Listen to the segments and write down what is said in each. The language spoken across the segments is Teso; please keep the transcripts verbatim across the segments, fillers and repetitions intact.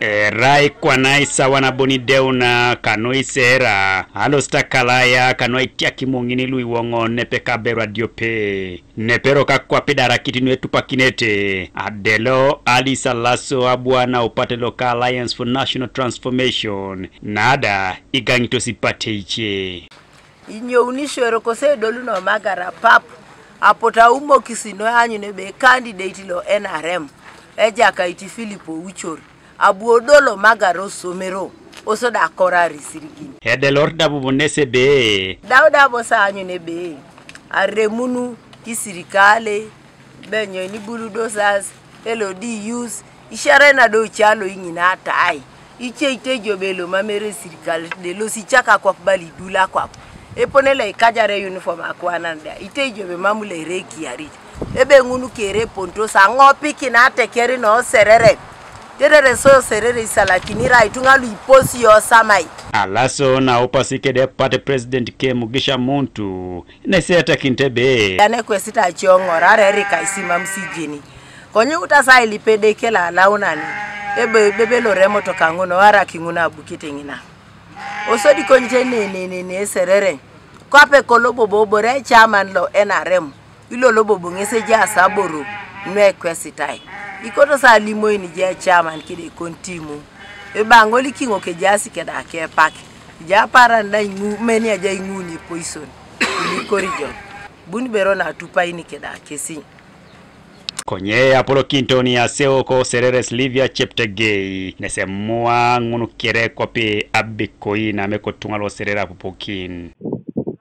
Erai kwana isawan abuni deuna kanu isera, alosit akalaya kanu aitiak imuŋin luiwoŋon nepepe ka aberu adiope. Nepero kakwap idarakit nuetupakinete, adelo Alice Alaso abu anaupate loka Alliance for National Transformation, nada igaŋitos ipate ice. Inyouni iswero kose edoluno Magara pap, apotu aumokis noi aanyun ebe candidate lo N R M, Ejakait Philip Ouchor, abu odolo Magara osomero, osoda akorar isirigin. Edelor da bobo nes ebe. Dauda bosa aanyun ebe, aremunu isirikale, benyoin bulldozers, L D Us, ishare nado ichalo iŋina atai, iche itejo be lomamere sirikal de losichak akwap bali idul akwap. Epone lo ikajare uniform akwanan da, itejo be mam lo ere ekiarit. Ebe ŋun kere epontos aŋopikin ateker no Serere. Tetere so Serere isalakini ra ituŋa lu iposio samai. Alaso naupasi kede party president ke Mugisha Muntu, nesi etekinit ebe. Yan ekwesit ace oŋor arai erika isimam sijeni. Konye iutas ailip Edeke lo alaunani, ebe ebebe lore emotoka ŋun oarak ŋun abukit ŋina. Osodi konyit enenenene Serere, kwape kolo bobo obore echairman lo N R M, ilo lobobo ŋes ejaas aboro nuekwesitai. Ikotos alimoin je echairman kide kontimu. Ebe aŋol ikiŋok ejaas keda kepak. Ejai aparan da iŋu meni ajai iŋuni poison. Ilikorijo. Buni bero natupaini keda kesi. Konye apolokinitoni aseo ko Sereres Livia Cheptegei, nesemua ŋun kere kwape abekoi name kotuŋa lo Serere apupokin.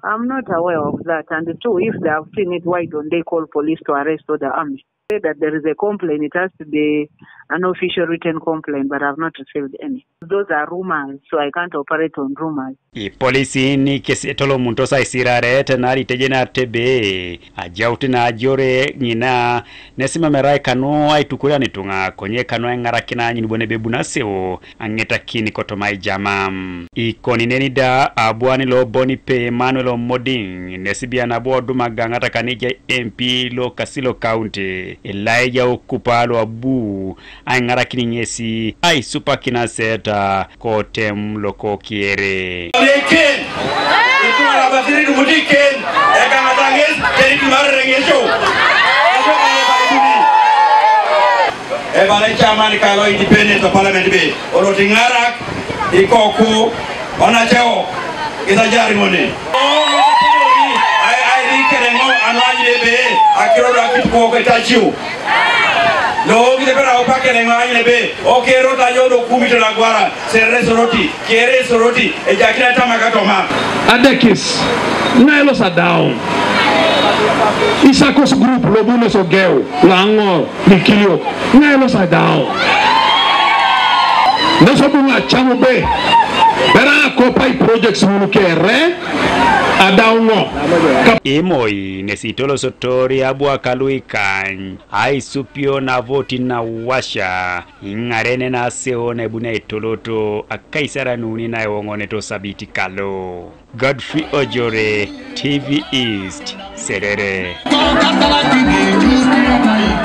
I'm not aware of that. And two, if they have seen it, why don't they call police to arrest all the army? Say that there is a complaint, it has to be an official written complaint, but I've not received any. Those are rumors, so I can't operate on rumors. Ipolisin kes etolomuntos aisiraret nari tejenar tebe ajaut na ajore ŋina nesimam erai kanu aitukurian ituŋa konye kanu aiŋarakin aanyun bon ebe ebunasio aŋetakin kotoma ijama. Ikoni neni da abuan lo Bonipe Emmanuel Omoding nesibian abu oduma gaŋata kanija M P lo Kasilo County Elijah Okupa lo abu aiŋarakin ŋesi aisupakin aseta kotem lokokiere. Eken, ituŋa labasirit mutiken, egaŋata ŋes, terit marere ŋesio. Ebala chairman kalo independent of parliament be, olot iŋarak, ikoku, onaceo, kisajari ŋone. Ai, ai, ri kereŋo, anwany ebe, akiro da kituko ke tachiu. Lo gide bera opa kere ŋaanyun ebe, okero ta yodo kumito na gwara, Serere Soroti, kere Soroti, ejakina tama katoma. Adekis, ŋai lo sadaun. Isakos group lo bunes ogeu, lo aŋor, likilio, ŋai lo sadaun. Nesobu ŋa chamu be, bera akopai projects munu kere, adau ŋo. Imoi, nesi tolosotori abua kaluikany. Aisupio na voti na washa, iŋarene na seo na ebuni aitoloto, akaisaranuni na ewoŋoneto sabiti kalo. Godfrey Ojore, T V East, Serere.